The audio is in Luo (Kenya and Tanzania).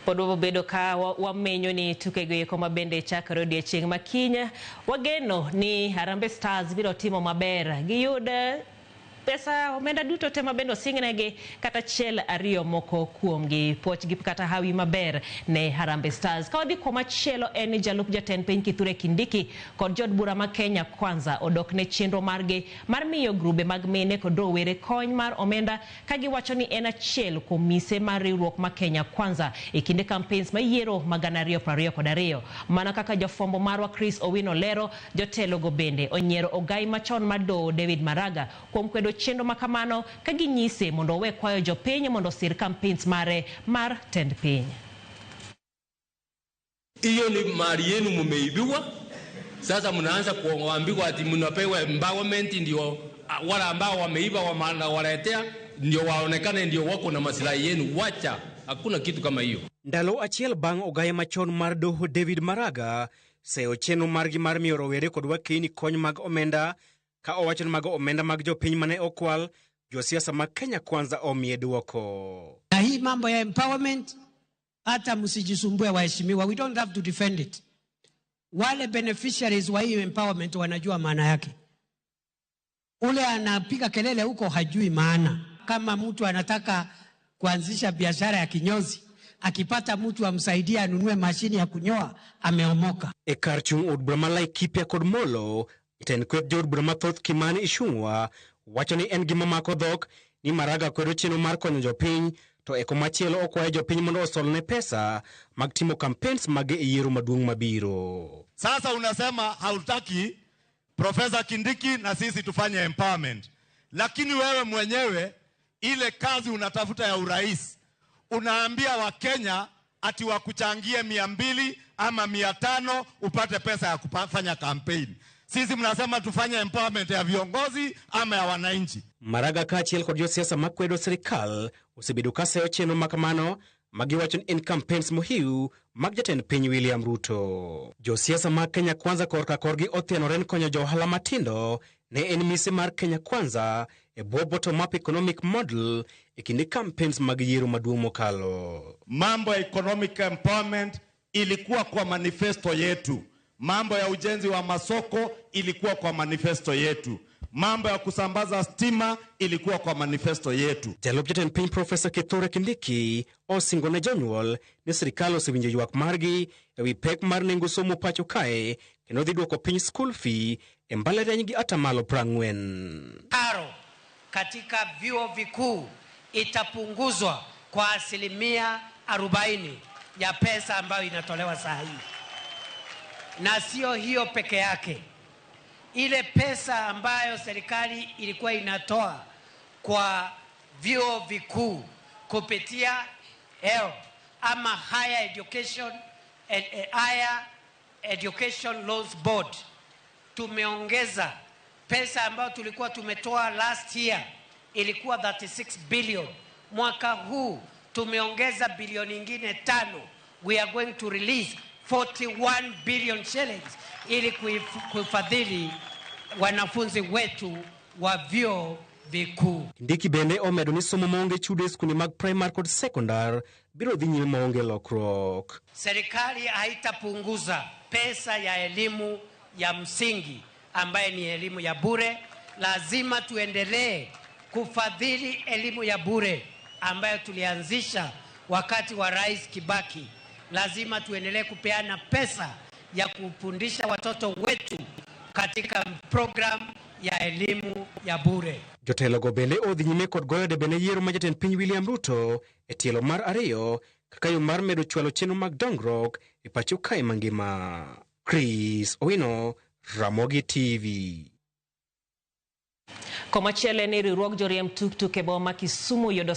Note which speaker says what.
Speaker 1: Pod wabobedo ka wamenyo ni tukego eko ma bende chakore odiechieng' ma kiny. Wageno ni Harambee Stars biro timo maber. Giyud pesa omenda duto te mabende osingnegi kata achiel ariyo moko kuomgi. Puoch gi kata hawi maber ne Harambee Stars. Ka wadhi kumachielo en ni jalup jatend piny Kithure Kindiki kod jood bura ma Kenya Kwanza odok ne chenro margi mar miyo grube mag mine kod rowere kony mar omenda ka giwacho ni en achiel kuom mise mar riwruok ma Kenya Kwanza e kinde campaigns ma yiero mag 2022. Mana kaka jafwambo marwa Chris Owino lero, jotelo go bende onyiero ogai machon mar doho David Maraga kuom kwedo chenro ma kamano ka ginyise mondo owe kwayo jopiny mondo osir campaigns mare mar tend piny.
Speaker 2: Hiyo ni mali yenu mumeibiwa. Sasa mnaanza kuambiwa ati mnapewa empowerment, ndio wale ambao wameiba waletea ndio waonekane ndio wako na maslahi yenu. Wacha, hakuna kitu kama hiyo.
Speaker 3: Ndalo achiel bang' ogaye machon mar doho David Maraga seyo chenro margi mar miyo rowere kod wakeyni kony mag omenda ka owacho ni mago omenda mag jopiny mane okwal, josiasa mag Kenya Kwanza omiye duoko.
Speaker 4: Na hii mambo ya empowerment, hata msijisumbue waheshimiwa, we don't have to defend it. Wale beneficiaries wa hii empowerment wanajua maana yake. Ule anapiga kelele huko hajui maana. Kama mtu anataka kuanzisha biashara ya kinyozi, akipata mtu amsaidie anunue mashini ya kunyoa, ameomoka.
Speaker 3: E kar chung' od bura ma Laikipia kod Molo, jatend kweth jood bura mathoth Kimani Ichung'wa wacho ni en gima mako dhok ni Maraga kwedo chenro mar konyo jopiny to e komachielo okwayo jopiny mondo osolne pesa mag timo campaigns mage e yiero maduong' mabiro.
Speaker 5: Sasa unasema hautaki Profesa Kindiki na sisi tufanye empowerment, lakini wewe mwenyewe ile kazi unatafuta ya urais unaambia Wakenya ati wakuchangie 200 ama 500 upate pesa ya kufanya campaign. Sisi mnasema tufanye empowerment ya viongozi ama ya wananchi?
Speaker 3: Maraga kaachiel kod josiasa makwedo sirikal osebedo ka seyo chenro makamano magiwacho ni en campaigns mohiu mag jatend piny William Ruto. Josiasa mag Kenya Kwanza korka korgi othianore ni konyo jo ohala matindo ne en mise mar Kenya Kwanza e bwo bottom up economic model e kinde campaigns mag yiero maduong' mokalo.
Speaker 5: Mambo ya economic empowerment ilikuwa kwa manifesto yetu. Mambo ya ujenzi wa masoko ilikuwa kwa manifesto yetu. Mambo ya kusambaza stima ilikuwa kwa manifesto yetu.
Speaker 3: Jalup jatend piny Profesa Kithure Kindiki osingo ne jonyuol ni sirikal osewinjo ywak margi ewi pek mar nengo somo pacho kae kendo dhi duoko piny school fee e mbalariany gi atamalo 40.
Speaker 4: Karo katika vyuo vikuu itapunguzwa kwa 40% ya pesa ambayo inatolewa saa hii. Na sio hiyo peke yake, ile pesa ambayo serikali ilikuwa inatoa kwa vyuo vikuu kupitia HELB ama Higher Education Loans Board, tumeongeza pesa ambayo tulikuwa tumetoa last year ilikuwa 36 billion. Mwaka huu tumeongeza bilioni nyingine 5. We are going to release 41 billion shillings ili kufadhili wanafunzi wetu wa vyuo vikuu.
Speaker 3: Kindiki bende omedo ni somo maonge chudo e skunde mag primary kod secondar biro dhi nyime maonge lokruok.
Speaker 4: Serikali haitapunguza pesa ya elimu ya msingi ambaye ni elimu ya bure. Lazima tuendelee kufadhili elimu ya bure ambayo tulianzisha wakati wa Rais Kibaki. Lazima tuendelee kupeana pesa ya kufundisha watoto wetu katika program ya elimu ya bure.
Speaker 3: Jotelo go bende odhi nyime kod goyo debe ne yiero ma jatend piny William Ruto e tielo mar ariyo kaka yo mar medo chwalo chenro mag dongruok e pacho kae mangima. Chris Owino, Ramogi TV.
Speaker 1: Komachielo en ni riwruog joriemb tuktuk e boma ma Kisumu yudo